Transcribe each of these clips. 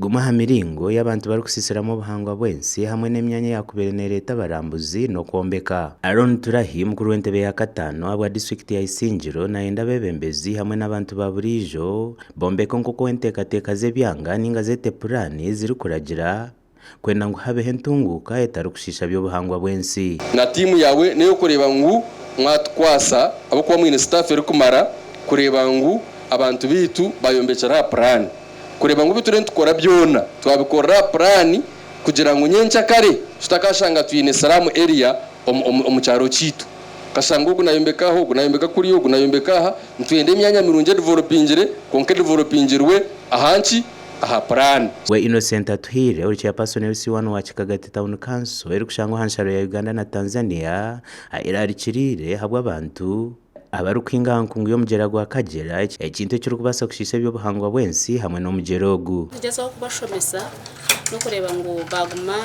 Gumwe aha miringo ei abantu barikusisiramu obuhangwa bw'ensi hamwe n'emyanya eyaakubaire neereeta abarambuzi n'okwombeka. Aaron Turahi, mukuru w'entebe ya kataano ahabwa disiturikiti ya Isingiro nayenda abeebembezi hamwe n'abantu ba buriijo bombeke nk'oku enteekateeka z'ebyanga ninga zeete puraani zirikuragira kwenda ngu habeho entunguuka etarikushiisha by'obuhangwa bw'ensi. Na tiimu yaawe n'ey'okureeba ngu mwatukwasa ahabw'okuba mwine sitaafu erikumara kureeba ngu abantu baitu baayombekyera aha puraani. Kureeba ngu ebi turiyo nitukora byona twabikorera aha puraani kugira ngu nyenkyakare tutakashanga twine slum area omu kyaro kyaitu. Okashanga ogu nayombeka aha, ogu nayombeka kuriya, ogu nayombeka aha. Nitwenda emyanya mirungi edivelopingire kwonka edivelopingirwe aha nki? Aha puraani. We Innocent Atuhaire ori Chairperson LC1 wa Kikagati Town Council erikushangwa aha nsharo ya Uganda na Tanzania ayerarikiriire ahabw'abantu abarikuhinga aha nkungu y'omugyera gwa Kagyera ekintu ekirikubaasa kushiisha eby'obuhangwa bw'ensi hamwe n'omugyera ogu. Nitugyezaho kubashomesa n'okureeba ngu baaguma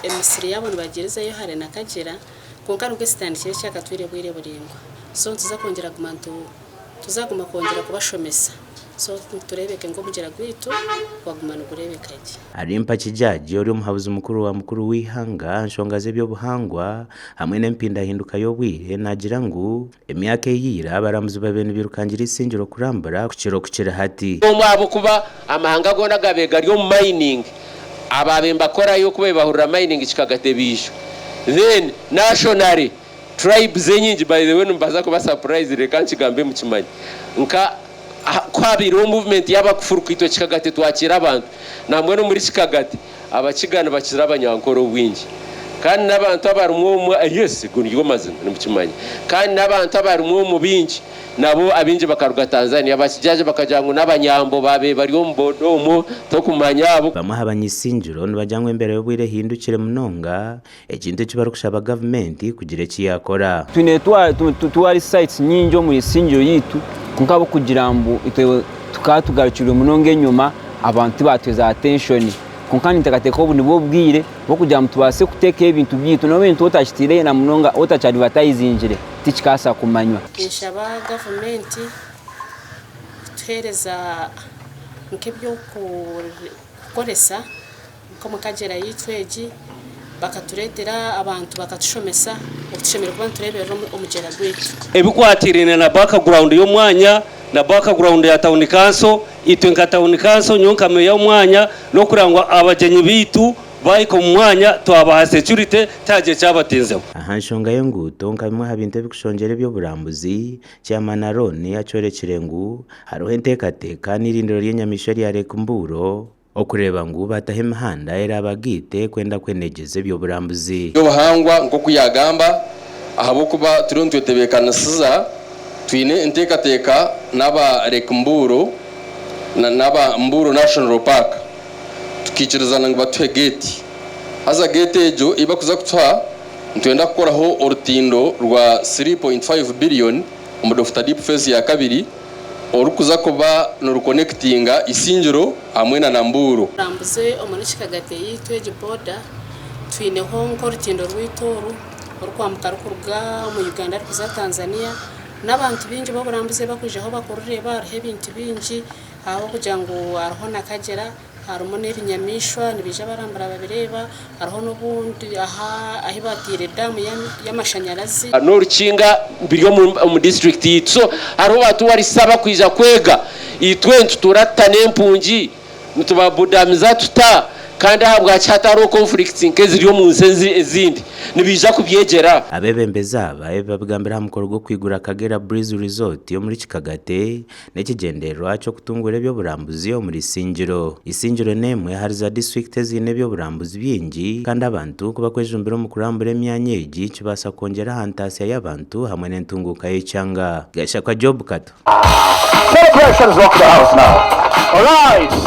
emisiri yaabo nibagyirizayo hare na Kagyera kwonka nibwo ekitandikire kyakatwire obwire buraingwa so nituza kwongyera kuguma nituzaguma kwongyera kubashomesa. So tureebeke ngu omugyera gwaitu gwaguma nigureebeka gye. Arimpa Kijaji ori omuhabuzi mukuru wa mukuru w'eihanga aha nshonga z'eby'obuhangwa hamwe n'empindahinduka y'obwire naagira ngu emyaka eya ira abarambuzi babaire nibirukangira eisingiro kurambura kukira okukiri hati. Omu ahabw'okuba amahanga goona gabaire gari omu mining, abaabaire nibakorayo ku babaire bahurira mining kikagata ebiijo. Then nationally, tribes enyingi, by the way nimubaasa kuba surprised reka nkigambe mukimanye, nka Ku haabaireho movement y'abakufuruka itwe Kikagati twakiira abantu. Nambwenu omuri Kikagati Abakiga nibakira Abanyankore obwingi. Kandi n'abantu abarimu omwo, yes ago nigo mazima nimukimanya. Kandi n'abantu abarimu omwo baingi nabo abaingi bakaruga Tanzania. Abakijaja bakagira ngu n'Abanyambo baabaire bari omu boda omwo tokumanya abo. Bamwe aha bany'isingiro nibagira ngu embeera y'obwire ehindukire munonga Ekintu eki barikushaba gavumenti kugira eki yaakora. Twine tourist sites nyingi omuri Isingiro yaitu kwonka ahabw'okugira ngu itwe tukaba tugarukirwe munonga enyima abantu tibatuha attention kwonka ninteekateeka obu nibwo bwire bw'okugira ngu tubaase kuteekaho ebintu byaitu n'obu ebintu otakitiireyo na munonga otaki advertisingire tikikabaasa kumanywa. Ninshaba gavumenti kutuheereza nk'eby'okukoresa Nk'omu Kagyera yaitu egi, bakatureetera abantu bakatushomesa oku tushemereire kuba nitureeberera omugyera gwaitu. Ebikwatiraine na background y'omwanya na background ya town council, itwe nka town council nyowe nka meeya w'omwanya n'okureba ngu abagyenyi baitu bahika omu mwanya twabaha security tihagira ekyabatinzibwa. Aha nshonga y'enguuto nka bimwe aha bintu ebikushongyera eby'oburambuzi, Chairman Aron akyorekire ngu hariho enteekateeka n'eirindiro ry'enyamaishwa erya Lake Mburo, Okureeba ngu baataho emihanda eraabagaite kwenda kwenegyeza eby'oburambuzi. By'obuhangwa nk'oku yaagamba, ahabw'okuba turiyo nitwetebeekanisiza, twine enteekateeka n'aba Lake Mburo n'aba Mburo National Park tukaikirizana ngu batuhe geeti. Haza geeti egyo ei barikuza kutuha nitwenda kukoraho orutindo rwa 3.5 billion omu Dokita Deep Phase ya kabiri. Orikuza kuba nirukonekitinga Isingiro hamwe na Nambuuro. Turambuze omuri Kikagati eyaitu egi boda, twineho nk'orutindo rwaitu oru orukwambuka rukuruga omu Uganda rukuza Tanzania, n'abantu baingi b'oburambuzi abakwijaho bakurureeba hariho ebintu bingi ahabw'okugira ngu hariho na Kagyera. Harimu n'ebinyamaishwa nibaija barambura babireeba. Hariho n'obundi aha ahu bataire daamu y'amashanyarazi. N'orukinga biri omu disiturikiti yaitu so hariho ba tourists abakwija kwega itwe nitutuura tuta n'empungi nitubabudamiza tuta kandi ahabwaki hatariho conflicts nk'eziri omu nsi ezindi nibaija kubyegyera. Abeebembezi aba ebi babigambire aha mukoro gw'okwigura Kagera Breeze Resort omuri Kikagate N'ekigyendererwa ky'okutunguura eby'oburambuzi omuri Isingiro. Isingiro n'emwe ahari za disiturikiti eziine eby'oburambuzi bingi kandi abantu ku bakwejumbira omu kurambura emyanya egi kibaasa kwongyera aha ntaasya y'abantu hamwe n'entunguuka y'ekyanga. Gashakwa Job Kato. Celebrations rock the house now. Alright.